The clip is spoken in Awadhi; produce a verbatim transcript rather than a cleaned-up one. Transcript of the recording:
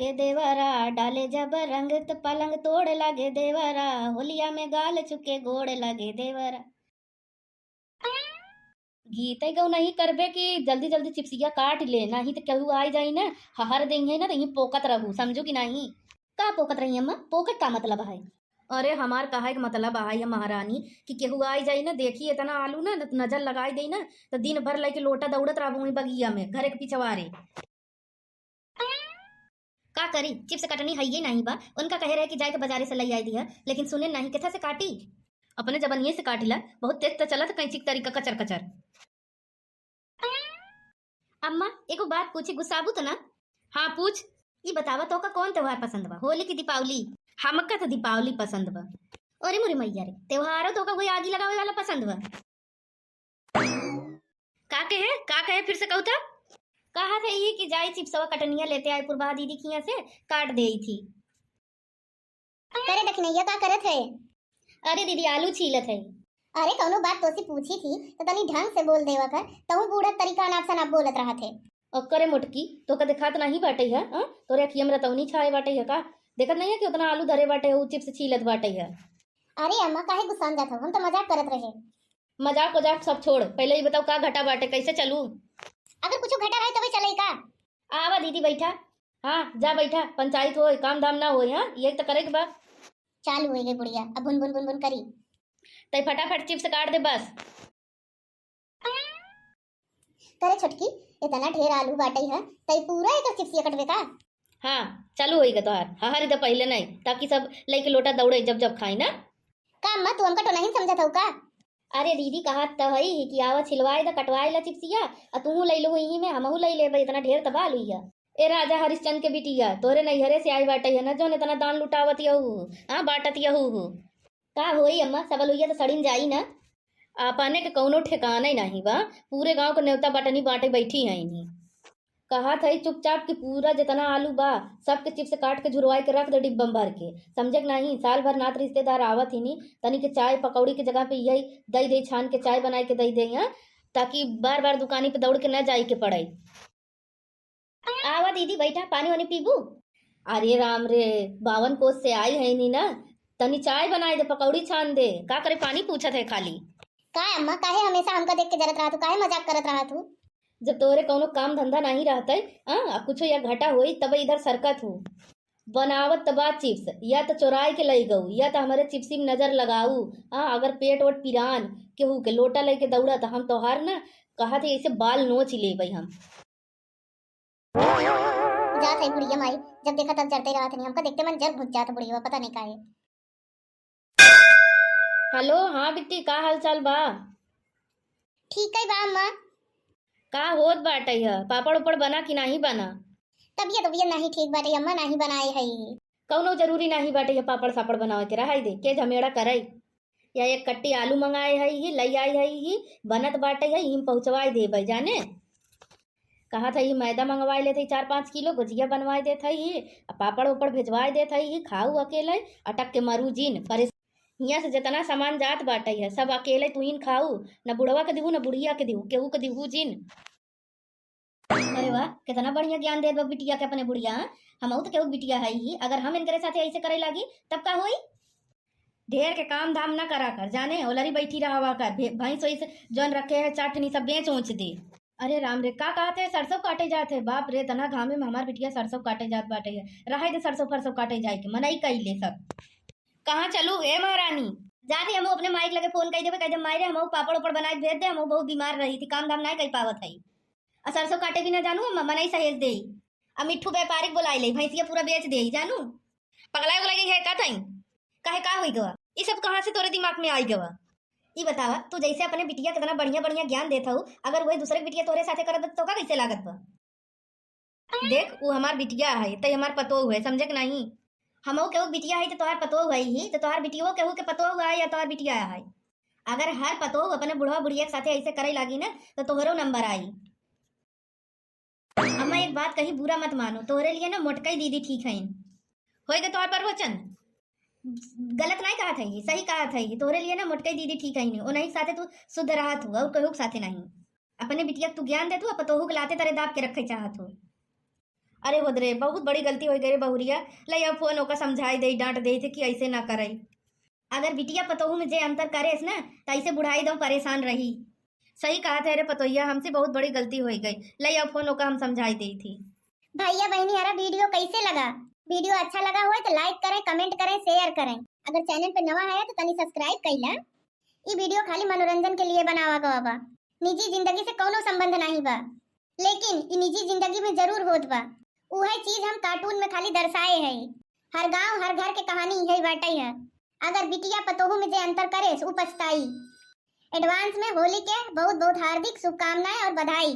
के देवरा डाले जब रंग त पलंग तोड़ लागे देवरा, होलिया में गाल चुके गोड़ लागे देवरा। गीत गौ नहीं करबे कि जल्दी जल्दी चिप्सिया काट ले, नहीं तो केहू आई जाई ना, हहर देंगे ना, तो यहीं पोकत रहू, समझू कि नहीं? का पोकत रही अम्मा? पोकत का मतलब है? अरे, हमार कहे के मतलब है, ये महारानी, कि केहू आई जाई ना, देखी इतना आलू ना, न-, नजर लगाई देई ना, तो दिन भर लेके लोटा दौड़त रहबू वहीं बगिया में, घरे के पिछवारे। का करी, चिप्स कटनी हइये नहीं बा, उनका कहे रहे कि जाए के बाजारे से लई आई दिया, लेकिन सुने नहीं, केथा से काटी? अपने जबनिये से काटिला, बहुत तेज त चलत कैंची के तरीका कचर कचर। अम्मा, एगो बात पूछी, गुस्साबू त ना? हाँ, पूछ। ई बतावा, तोका कौन त्योहार पसंद बा, होली की दीपावली? हमका त दीपावली पसंद बा। अरे मोरी मैया रे, त्योहारो तोका कोई आगी लगावे वाला पसंद बा? का कहे, का कहे, फिर से कहू त? कहा थे ई कि जाई चिप्सवा कटनिया लेते आए पुरबा दीदी खिया से, काट देई थी। करे दखिनैया का करत है? अरे दीदी, आलू छीलत है। अरे, कौनो बात तोसे पूछी थी तो तनी ढंग से बोल देवा कर, तहूँ बूढ़ा तरीका अनाप शनाप बोलत रहत है। अक्करे मोटकी, तोका देखात नहीं बाटे है, हाँ? तोरे अखिया में रतौनी छाए बाटे है का? देखत नहीं है कि उतना आलू धरे बाटे है, उ चिप्स छीलत बाटे है। अरे अम्मा, काहे गुस्सान जात हो? हम तो मजाक करत रहे। मजाक वजाक सब छोड़, पहले ई बताओ का घटा बाटे, कैसे चलू? अगर कुछ घटा रहे तबे चले का? आवा दीदी, बैठा। हाँ, जा बैठा, पंचायत होई, काम धाम ना होई, हाँ, ये तो करे के बा। चालू होई गई बुढ़िया, अब बुन बुन बुन बुन करी। तई फटाफट चिप्स काट दे बस। करे छोटकी, इतना ढेर आलू बाटे है, तई पूरा एक चिप्सिया कटबे का? हाँ, चालू होई गए तोहार, हहरी द पहले नहीं, ताकि सब लइके लोटा दौड़े जब जब खाई ना। का अम्मा, तू हमका टोनहिन समझत हऊ का? अरे दीदी, कहत त हई कि आवा छिलवाए द, कटवाए ला चिप्सिया, आ तूहू लई लो इही में, हमहू लई लेबे, इतना ढेर त बा आलू हिया। ए राजा हरिश्चंद के बिटिया, तोरे नैहरे से आई बाटे है ना, जौन इतना दान लुटावत यहू, हाँ, बांटत यहू हो। का होई अम्मा, सब आलू हिया त सड़िन जाई ना। आपने के कौनो ठिकाना ही नहीं बा, पूरे गांव के नेवता बटनी बांटे बैठी हैं इन्हीं। कहत हई चुपचाप कि पूरा जितना आलू बा, सबके चिप्स काट के झुरवाए के रख दे डिब्बा में भर के। समझे के नाही, साल भर नात रिश्तेदार आवत ही नी, तनी के चाय पकौड़ी के जगह पे यही दई दे, छान के चाय बनाए के दई दे, हाँ, ताकि बार बार दुकानी पे दौड़ के न जाए के पड़े। आवा दीदी, बैठा, पानी वानी पीबू? अरे राम रे, बावन कोस से आई है नी ना, तनी चाय बनाए दे, पकौड़ी छान दे, का करे पानी पूछत है खाली। का अम्मा, काहे हमेशा हमका देख के जरत रहत हू, काहे मजाक करत रहत हू? जब तोरे कौनो काम धंधा नहीं रहते, हाँ, आ कुछो या घटा होई तब इधर सरकत हू। बनावत त बा चिप्स, या त चोराई के लई गऊ, या त हमारे चिप्सी में नजर लगाऊ। हाँ, अगर पेट वोट पिरान केहू के लोटा लेके दौड़ा त हम तोहार ना, कहत है ऐसे बाल नोच लेबई हम। जात है बुढ़िया माई, जब देखा तब जरते रहत नहीं, हमका देखते मन जर भुज जात बुढ़िया, पता नहीं काहे। हेलो, हाँ बिट्टी, का हाल चाल बा? ठीक है बा अम्मा। का होत बाटे ह? पापड़ उपड़ बना कि नाही बना? तबियत उबियत नाही ठीक बाटे अम्मा, नाही बनाए है। कौनो जरूरी नाही बाटे ह पापड़ सापड़ बनावे के, रहाई दे, के झमेड़ा करे। या एक कट्टी आलू मंगाए है ही, लई आई है ही, बनत बाटे है, इही में पहुँचवाए देबे जाने। कहत है, ई मैदा मंगवाए लेत है चार पाँच किलो, गुजिया बनवाए देत है ई, आ पापड़ ओपड़ भेजवाए देत है ई, खाऊ अकेले, अटक के मरू जिन, परेश-, हियाँ से जितना सामान जात बाटे है, सब अकेले तुहिन खाऊ, न बुढ़वा के दिहू, न बुढ़िया के दिहू, केहू के दिहू जिन। अरे वाह, कितना बढ़िया ज्ञान देत बा बिटिया के अपने बुढ़िया, हाँ? हमहू तो केहू बिटिया है ही, अगर हम इनकरे साथे ऐसे करे लागी, तब का होई? ढेर के काम धाम ना करा कर, जाने, ओलरी बैठी रहवा कर, भे-, भैंस वैंस जौन रखे है, चार ठनी सब बेच ऊंच दे। अरे राम रे, का कहत है, सरसों काटे जात है? बाप रे, तना घामे में हमार बिटिया सरसों काटे जात बाटे है। रहे दे सरसों फरसों काटे जाए के, मनई कई ले सब। कहाँ चलू ए महारानी? जात है, हमहू अपने माई के लगे फोन कई देबे, कह दे, "माई रे, हमहू पापड़ ओपड़ बनाए के भेज दे, हमहू बहुत बीमार रही थी, काम धाम नाई कई पावत है।" आ सरसों काटे भी ना जानू, म-, मनई सहेज देई। आ मिट्ठू व्यापारी के बोलाई ले, भैंसिया पूरा बेच देई, जानू। पगलाई उगलाई गई है का तई? काहे, का होई गवा? ई सब कहाँ से तोरे दिमाग में आई गवा? ई बतावा, तू जैसे अपने बिटिया कितना बढ़िया बढ़िया ज्ञान देत हऊ, अगर वही दूसरे के बिटिया तोरे साथे करत बा, तो का कैसे लागत बा? देख, उ हमार बिटिया है, तई हमार पतोह है, समझे के नहीं? हमहू केहू के बिटिया है, तो तोहार पतोह है ही, तो तोहार बिटियो केहू के पतोह है या तोहार बिटिया है? अगर हर पतोह अपने बुढ़वा बुढ़िया के साथे ऐसे करे लागी ना, तो तोहरो नंबर आई। अम्मा, एक बात कही, बुरा मत मानो, तोहरे लिए ना मोटकई दीदी ठीक हईन। होए गए तोहर प्रवचन। गलत नहीं कहत है, सही कहत है, तोहरे लिए ना मोटकई दीदी ठीक हईन। उन्हीं के साथे तू शुद्ध रहत हो और केहू के साथे नहीं। अपने बिटिया के तू ज्ञान देत हो, पतोहू के लाते तरे दाब के रखे चाहत हो। अरे होद रे, बहुत बड़ी गलती होइ गई रे बहुरिया। ले अब फोन ओका समझाई देई, डांट देई थे कि ऐसे ना करे। अगर बिटिया पतोहू में जे अंतर करेस ना, त ऐसे बुढ़ाई दो परेशान रही। सही कहत है रे पतोहिया, हमसे बहुत बड़ी गलती होइ गई। ले अब फोन ओका हम समझाई देई थी। भैया बहनी हरा वीडियो कैसे लगा? वीडियो अच्छा लगा होए तो like करें, comment करें, share करें। अगर चैनल पे नवा है तो तनी subscribe कइला। ई वीडियो खाली मनोरंजन के लिए बनावा गवा बा। निजी जिंदगी से कौनो संबंध नहीं बा, लेकिन ई निजी जिंदगी में जरूर होत बा। उहे चीज हम कार्टून में खाली दर्शाए है। हर गांव हर घर के कहानी यही बाटे है। अगर बिटिया पतोहू में जे अंतर करे, उ पछताई। एडवांस में होली के बहुत बहुत हार्दिक शुभकामनाएं और बधाई।